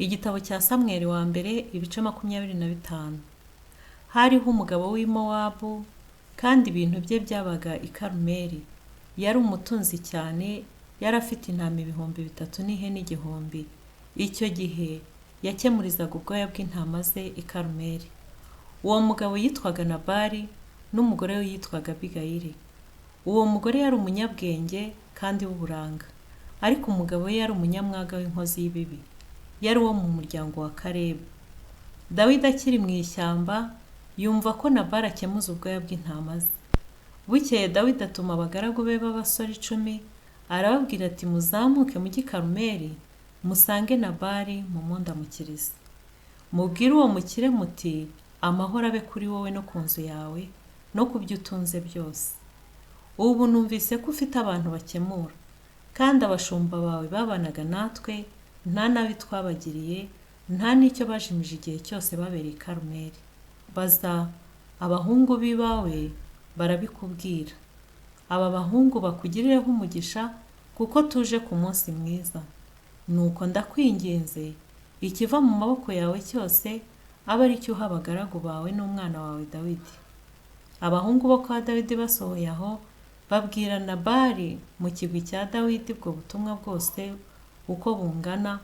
Igitabo cya Samweli wa mbere ibice 25. Hariho umugabo w'i Mowabu, kandi ibintu bye byabaga i Karumeli. Yari umutunzi cyane, yari afite intama 3000 n'ihene 1000. Icyo gihe yakemurizaga ubwoya bw'intama ze i Karumeli. Uwo mugabo yitwaga Nabali, n'umugore we yitwaga Abigayili. Uwo mugore yari umunyabwenge kandi w'uburanga, ariko umugabo we yari umunyamwaga w'inkozi y'ibibi. Yari uwo mu muryango wa Kalebu. Dawidi akiri mu ishyamba yumva ko Nabali akemuza ubwoya bw'intama ze. Bukeye Dawidi atuma abagaragu be b'abasore 10, arababwira ati muzamuke mujye i Karumeli, musange Nabali mumundamukirize. Mubwire uwo mukire muti amahoro abe kuri wowe no ku nzu yawe no ku byo utunze byose. Ubu numvise ko ufite abantu bakemura, kandi abashumba bawe babanaga natwe nta nabi twabagiriye, nta n'icyo bajimije igihe cyose babereye i Karumeli. Baza abahungu b'ibawe barabikubwira. Aba bahungu bakugirireho umugisha kuko tuje ku munsi mwiza. Nuko ndakwinginze, ikiva mu maboko yawe cyose abe ari cyo uha abagaragu bawe n'umwana wawe Dawidi. Abahungu bo kwa Dawidi basohoye aho, babwira Nabali mu kigwi cya Dawidi ubwo butumwa bwose uko bungana,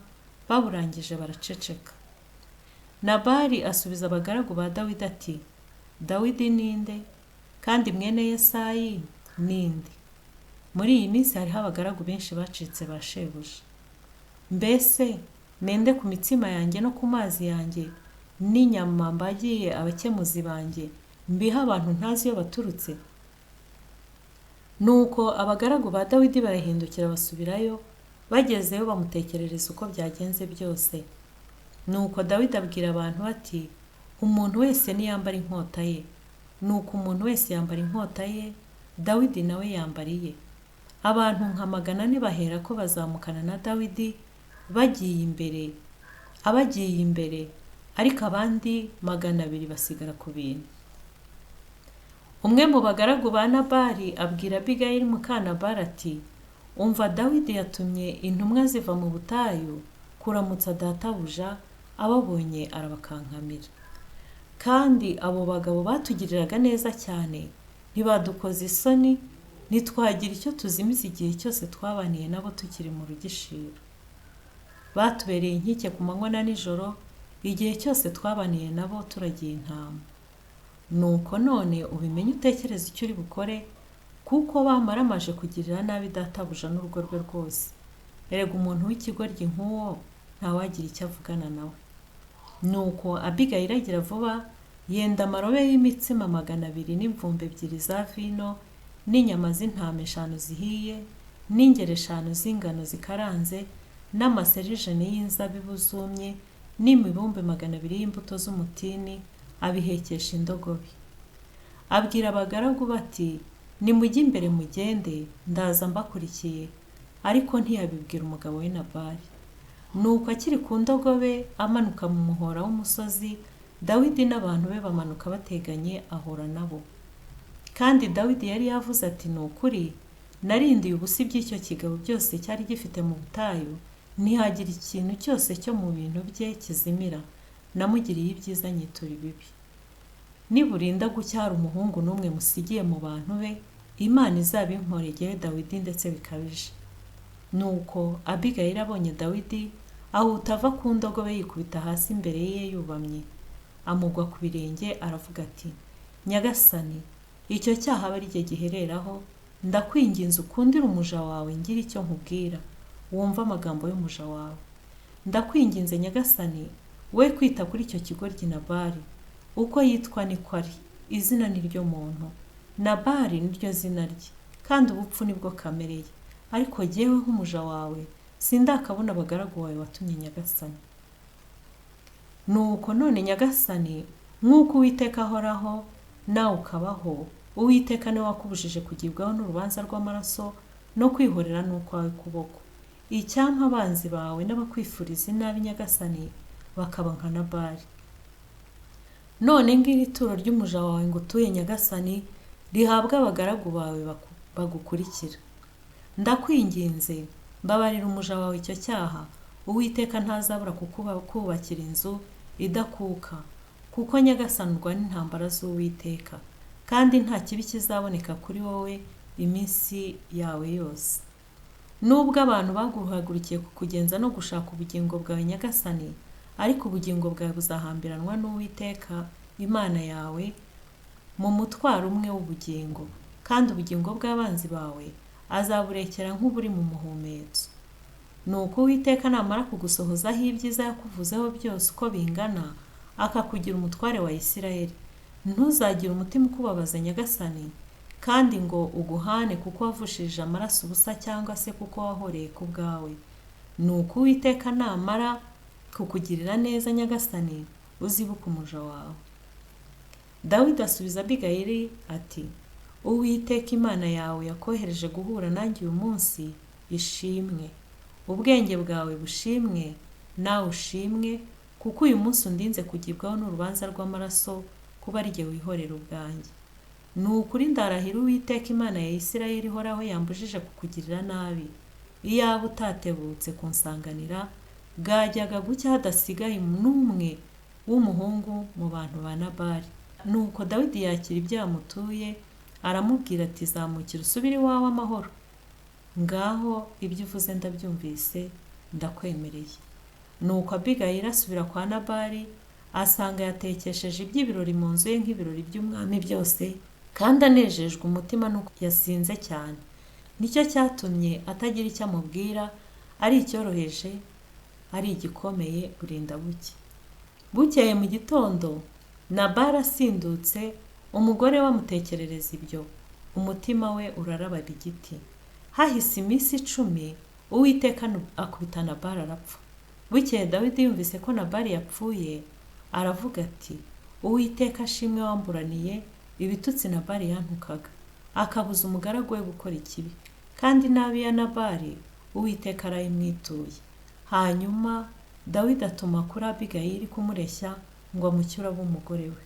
baburangije baraceceka. Nabali asubiza abagaragu ba Dawidi ati Dawidi ni nde? Kandi mwene Yesayi ni nde? Muri iyi minsi hariho abagaragu benshi bacitse ba shebuja. Mbese nende ku mitsima yanjye no ku mazi yanjye n'inyama mbagiye abakemuzi banjye, mbiha abantu ntazi iyo baturutse? Nuko abagaragu ba Dawidi barahindukira basubirayo, bagezeyo bamutekerereza uko byagenze byose. Nuko Dawidi abwira abantu ati umuntu wese niyambara inkota ye. Nuko umuntu wese yambara inkota ye, Dawidi nawe yambara iye. Abantu nka 400 baherako bazamukana na Dawidi bagiye imbere, abagiye imbere, ariko abandi 200 basigara ku bintu. Umwe mu bagaragu ba Nabali abwira Abigayili muka Nabali ati umva Dawidi yatumye intumwa ziva mu butayu kuramutsa databuja, ababonye arabakankamira. Kandi abo bagabo batugiriraga neza cyane, ntibadukoza isoni, ntitwagira icyo tuzimiza igihe cyose twabaniye nabo tukiri mu rugishiro. Batubereye inkike ku manywa na nijoro, igihe cyose twabaniye nabo turagiye intama. Nuko none ubimenye utekereze icyo uri bukore, kuko bamaramaje kugirira nabi databuja n'urugo rwe rwose. Erega umuntu w'ikigoryi nk'uwo ntawagira icyo avugana nawe. Nuko Abigayili agira vuba, yenda amarobe y'imitsima 200 n'imvumbi 2 za vino n'inyama z'intama 5 zihiye n'ingero 5 z'ingano zikaranze n'amaserijani y'inzabibu zumye n'imibumbe 200 y'imbuto z'umutini, abihekesha indogobe. Abwira abagaragu bati nimujye imbere mugende, ndaza mbakurikiye. Ariko ntiyabibwira umugabo we Nabali. Nuko akiri ku ndogobe amanuka mu muhora w'umusozi, Dawidi n'abantu be bamanuka bateganye ahura nabo. Kandi Dawidi yari yavuze ati ni ukuri narindiye ubusa iby'icyo kigabo byose cyari gifite mu butayu, ntihagira ikintu cyose cyo mu bintu bye kizimira, namugiriye ibyiza nyitura ibibi. Niburinda gucyara umuhungu n'umwe musigiye mu bantu be, Imana izabinkoreye Dawidi ndetse bikabije. Nuko Abigayili abonye Dawidi, ahuta ava ku ndogobe yikubita hasi imbere ye yubamye, amugwa ku birenge aravuga ati Nyagasani, icyo cyaha aba ari jye gihereraho, ndakwinginze ukundire umuja wawe ngira icyo nkubwira, wumve amagambo y'umuja wawe. Ndakwinginze Nyagasani, we kwita kuri icyo kigoryi Nabali, uko yitwa niko ari, izina ni ryo muntu, Nabali niryo zina rye, kandi ubupfu nibwo kamere ye. Ariko jyewe nk'umuja wawe sindakabona abagaragu bawe watumye Nyagasani. Nuko none Nyagasani, nk'uko Uwiteka ahoraho nawe ukabaho, Uwiteka niwe wakubujije kugibwaho n'urubanza rw'amaraso no kwihorera n'ukwawe kuboko. Icyampa abanzi bawe n'abakwifuriza inabi Nyagasani bakaba nka Nabali. None ngiri ituro ry'umuja wawe ngutuye Nyagasani, rihabwe abagaragu bawe bagukurikira. Ndakwinginze, mbabarira umuja wawe icyo cyaha, Uwiteka ntazabura kukubakira inzu idakuka, kuko Nyagasani urwana intambara z'Uwiteka, kandi nta kibi kizaboneka kuri wowe iminsi yawe yose. Nubwo abantu baguhagurukiye kukugenza no gushaka ubugingo bwawe Nyagasani, ariko ubugingo bwawe buzahambiranwa n'Uwiteka Imana yawe mu mutwaro umwe w'ubugingo, kandi ubugingo bw'abanzi bawe azaburekera nk'uburi mu muhumetso. Nuko Uwiteka namara kugusohozaho ibyiza yakuvuzeho byose uko bingana, akakugira umutware wa Isirayeli, ntuzagire umutima ukubabaza Nyagasani, kandi ngo uguhane kuko wavushirije amaraso ubusa cyangwa se kuko wahoreye ku bwawe. Nuko Uwiteka namara kukugirira neza Nyagasani, uzibuke umuja wawe. Dawidi asubiza Abigayili ati: Uwiteka Imana yawe yakohereje guhura nanjye uyu munsi ishimwe. Ubwenge bwawe bushimwe, nawe ushimwe, kuko uyu munsi undinze kugibwaho n'urubanza rw'amaraso, kuba ari jye wihorera ubwanjye. Ni ukuri ndarahira Uwiteka Imana ya Isirayeli ihoraho yambujije kukugirira nabi. Iyaba utatebutse kunsanganira, bwajyaga gucya hadasigaye n'umwe w'umuhungu mu bantu ba Nabali. Nuko Dawidi yakira ibyo yamutuye, aramubwira ati: zamukira usubire iwawe amahoro. Ngaho ibyo uvuze ndabyumvise, ndakwemereye. Nuko Abigayili asubira kwa Nabali, asanga yatekesheje iby'ibirori mu nzu ye nk'ibirori by'umwami byose, kandi anejejwe umutima nuko yasinze cyane. Nicyo cyatumye atagira icyo amubwira, ari icyoroheje, ari igikomeye, burinda bucya. Bukeye mu gitondo, Nabali asindutse, umugore we amutekerereza ibyo, umutima we urarababa igiti. Hahise iminsi 10, Uwiteka akubita Nabali arapfa. Bukeye Dawidi yumvise ko Nabali yapfuye, aravuga ati: Uwiteka ashimwe wamburaniye ibitutsi Nabali yantukaga, akabuza umugaragu we gukora ikibi, kandi nabi ya Nabali Uwiteka arayimwituye. Hanyuma Dawidi atuma kuri Abigayili kumureshya ngo amucyure abe umugore we.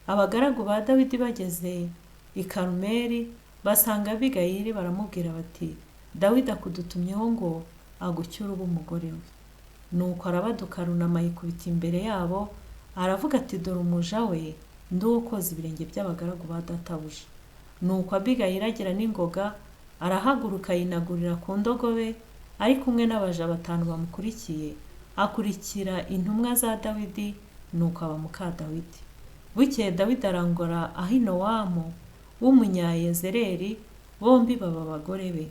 Abagaragu ba Dawidi bageze i Karumeli basanga Abigayili, baramubwira bati: Dawidi akudutumyeho ngo agucyure ube umugore we. Nuko arabaduka arunama yikubita imbere yabo, aravuga ati: dore umuja we ndi uwo koza ibirenge by'abagaragu ba databuja. Nuko Abigayili agira n'ingoga, arahaguruka yinagurira ku ndogobe, ari kumwe n'abaja 5 bamukurikiye, akurikira intumwa za Dawidi, nuko aba muka Dawidi. Bukeye Dawidi arongora Ahinowamu w'Umunyayezereli, bombi baba abagore be.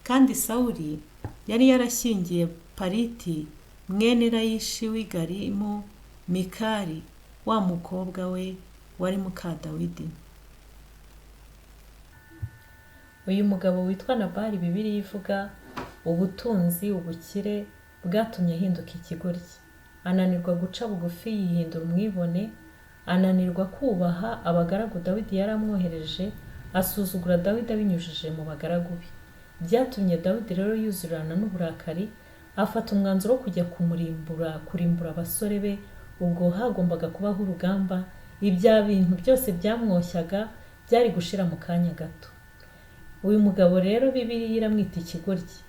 Kandi Sawuli yari yarashyingiye Paliti mwene Layishi w'i Galimu, Mikali wa mukobwa we wari muka Dawidi. Uyu mugabo witwa Nabali, Bibiliya ivuga ubutunzi, ubukire bwatumye ahinduka ikigoryi, ananirwa guca bugufi, yihindura umwibone, ananirwa kubaha abagaragu Dawidi yaramwohereje, asuzugura Dawidi abinyujije mu bagaragu be. Byatumye Dawidi rero yuzurana n'uburakari, afata umwanzuro wo kujya kurimbura abasore be. Ubwo hagombaga kubaho urugamba, ibya bintu byose byamwoshyaga byari gushira mu kanya gato. Uyu mugabo rero Bibiliya iramwita ikigoryi,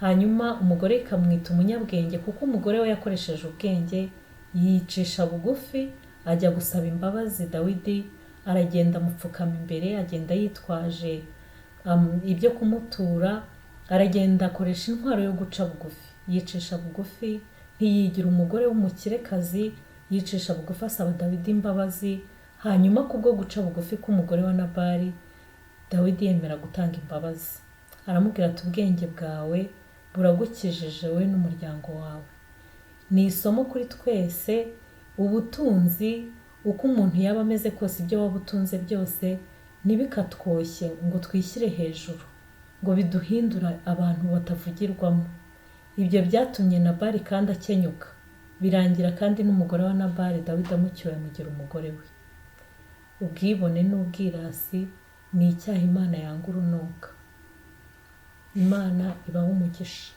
hanyuma umugore ikamwita umunyabwenge, kuko umugore we yakoresheje ubwenge, yicisha bugufi, ajya gusaba imbabazi Dawidi, aragenda amupfukama imbere, agenda yitwaje ibyo kumutura, aragenda akoresha intwaro yo guca bugufi, yicisha bugufi, ntiyigira umugore w'umukirekazi, yicisha bugufi asaba Dawidi imbabazi. Hanyuma kubwo guca bugufi k'umugore wa Nabali, Dawidi yemera gutanga imbabazi, aramubwira ati: ubwenge bwawe buragukijije wowe n'umuryango wawe. Ni isomo kuri twese, ubutunzi uko umuntu yaba ameze kose, ibyo waba utunze byose ntibikatwoshye ngo twishyire hejuru, ngo biduhindura abantu batavugirwamo. Ibyo byatumye Nabali kandi akenyuka, birangira kandi n'umugore wa Nabali Dawidi amucyuye amugira umugore we. Ubwibone n'ubwirasi ni icyaha Imana yanga urunuka. Imana ibahe umugisha.